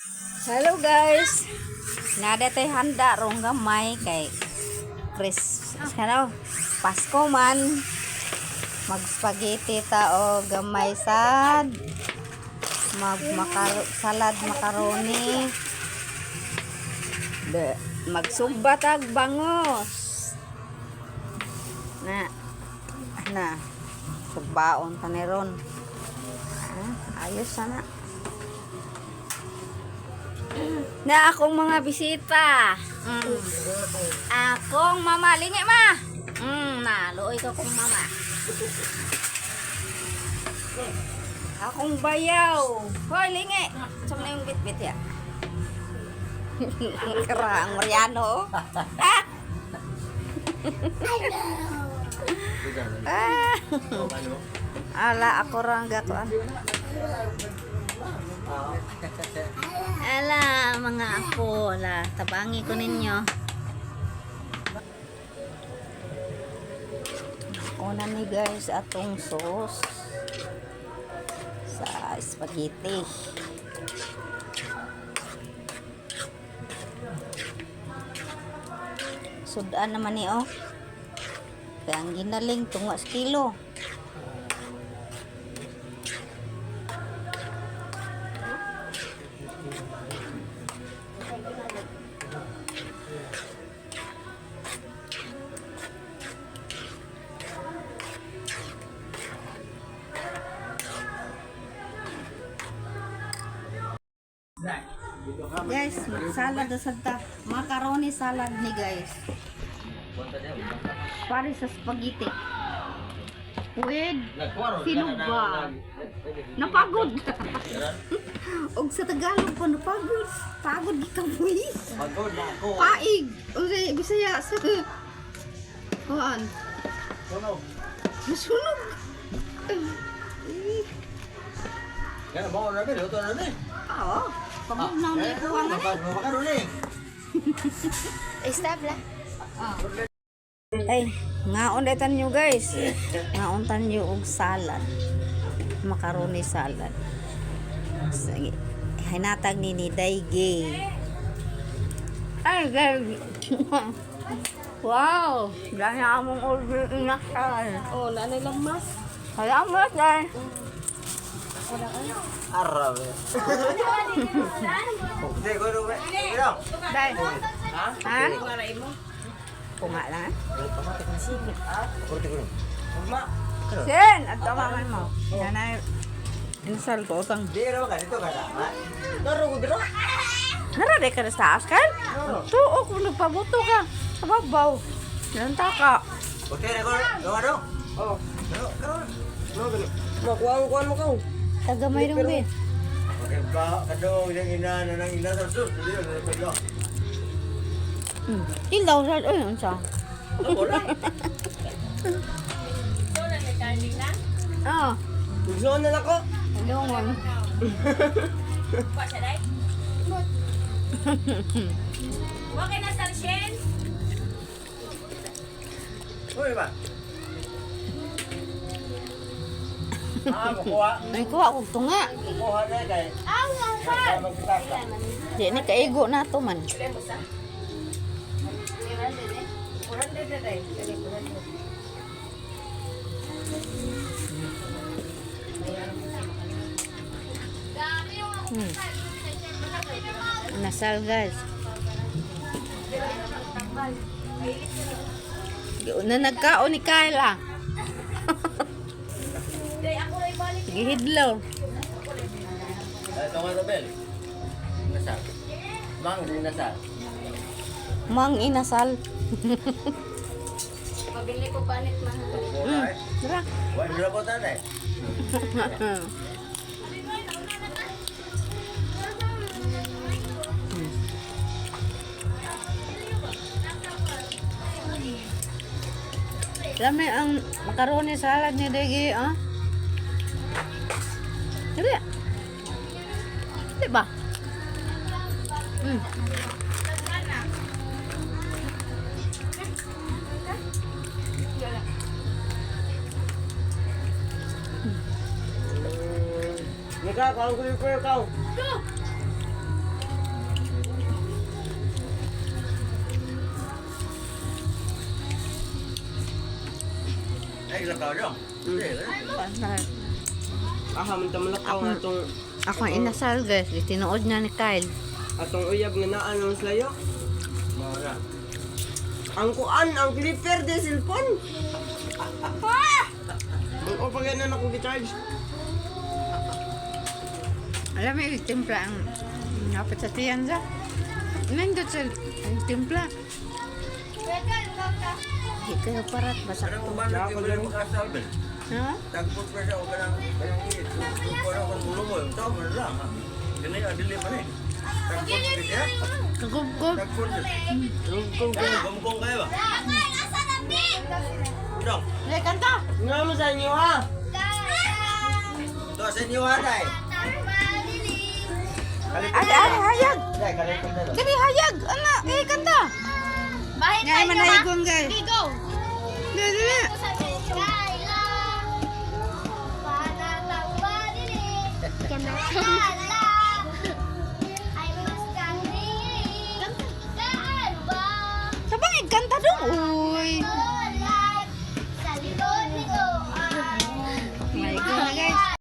Hello, guys. Nada tay handa rong gamay kay Chris ano, Pasko man. Mag spaghetti ta o gamay sad. Mag salad macaroni. De, magsugba tag bangos. Na. Na. Sugbaon ta ni ron. Ah, ayos sana. Na akong mga bisita. Akong mama. Lingi, ma. Na, luoy ka kong mama. Akong bayaw. Hoy, lingi. Saan na yung bitbit ya? Kara, ang Mariano. Oh. Ah! Ah! Ala, ako ra ang gatuan. Ala, mga apo, ala, tabangi ko ninyo. Una ni, guys, atong sauce sa spaghetti. Sudan naman ni, oh. Kaya ang ginaling tunga sa kilo. Guys, salad na sad ta. Macaroni salad ni, guys. Pare sa spaghetti. With sinugba. Napagod. Og sa Tagalog pa, napagod. Pagod gi ka boy. Pagod na ako. Paig. O sa Bisaya sa kuan. Sunog. Masunog. Eh, Yan, mo na luto na ni. Oo. Pagod na ni kuha nga ni. Makaroni. Stop lah. Ay, ngaon daytan nyo, guys. Ngaon tan nyo og salad. Macaroni salad. Sige. Hinatag ni Daige. Ay, guys. Wow! Dahil among order inasal. Oh, nanay lang mas. Salamat, guys. Arabe. Hindi, ko ro. Pero. Dai. Ha? Kunga lang, eh. Kurti ko. Ugma. Sen, at tamaman mo. Yan ay inasal ko utang. Di ra ka dito ka tama. Daro ko dito. Nara di ka na sa taas kan? Tuo kung nagpabuto ka. Sa babaw. Yan ta ka. Kurti ra ko. Do ano? Oh. Daro, karon. Makuha ko mo ka. Tagamay rin be. Okay ba, kadong yang ina na nang ina sa sus, dili na ko. Ilaw sa ay unsa. Wala. Ah, Gusto na lang ko. lungon. Okay na, Sarshen? Uy ba. Ah, makuha. Ay, kuha kog tunga. Kuha na kay. Di ni kaigo na to man. Nasal, guys. Na nagkaon ni Kyla. Gihidlaw. Ito nga, Robel. Nasal. Mang inasal. Mang inasal. Pabili ko panit man. Tara. Wala na po tanay. Lami ang macaroni salad ni Degi, ah. Dili. Di ba? Nika, kaon ko yung kau. Ay, lakaw dong. Panay. Aha, man tamalakaw nga atong Ako ang inasal, guys. Tinuod na ni Kyle. Atong uyab nga naa ng slayo. Mga. Ang kuan, ang clipper de cellphone. Ang o pag na ako gi-charge. Alam mo, yung timpla ang napit sa tiyan sa. Nindot sa yung timpla. Di kayo parat, basa. Ano ko ba nag-ibig makasal ba? Ha? Tagpot pa siya o kanang kanang init. Kung kung ulo mo, yung tao man lang. Ha? Dili, dili man eh. Tagpot pa siya. Kagubgob. Tagpot siya. Kung Gumgong kayo ba? Dong, Dali, kanta! Nga mo sa inyo ha. to sa inyo ha, tay. Ay, ay, hayag! Tay, kalikot na. Dali, hayag! Ana, eh, kanta! Bahin Ngay, manaygon, guys. Go! Dali, dali. Kaila, panatang madilim. Kaila, ay mas kandili. Kaano ba? Sabang kanta dong, uy. Tulad sa likod nito ay My God, guys.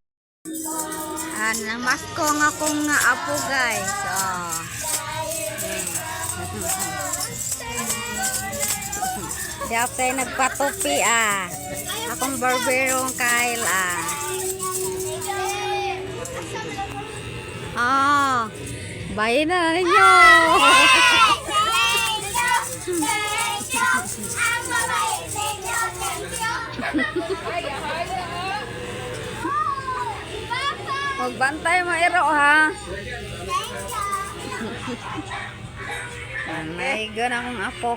Ah, namasko nga akong nga apo, guys. Oh. Di ako tayo nagpatupi, ah. Akong barberong Kyle, ah. Ah, bayin na ninyo. Thank you, thank you, ang mabait ninyo, thank you. Papa, Magbantay mo, iro, ha. thank you. My God, akong apo.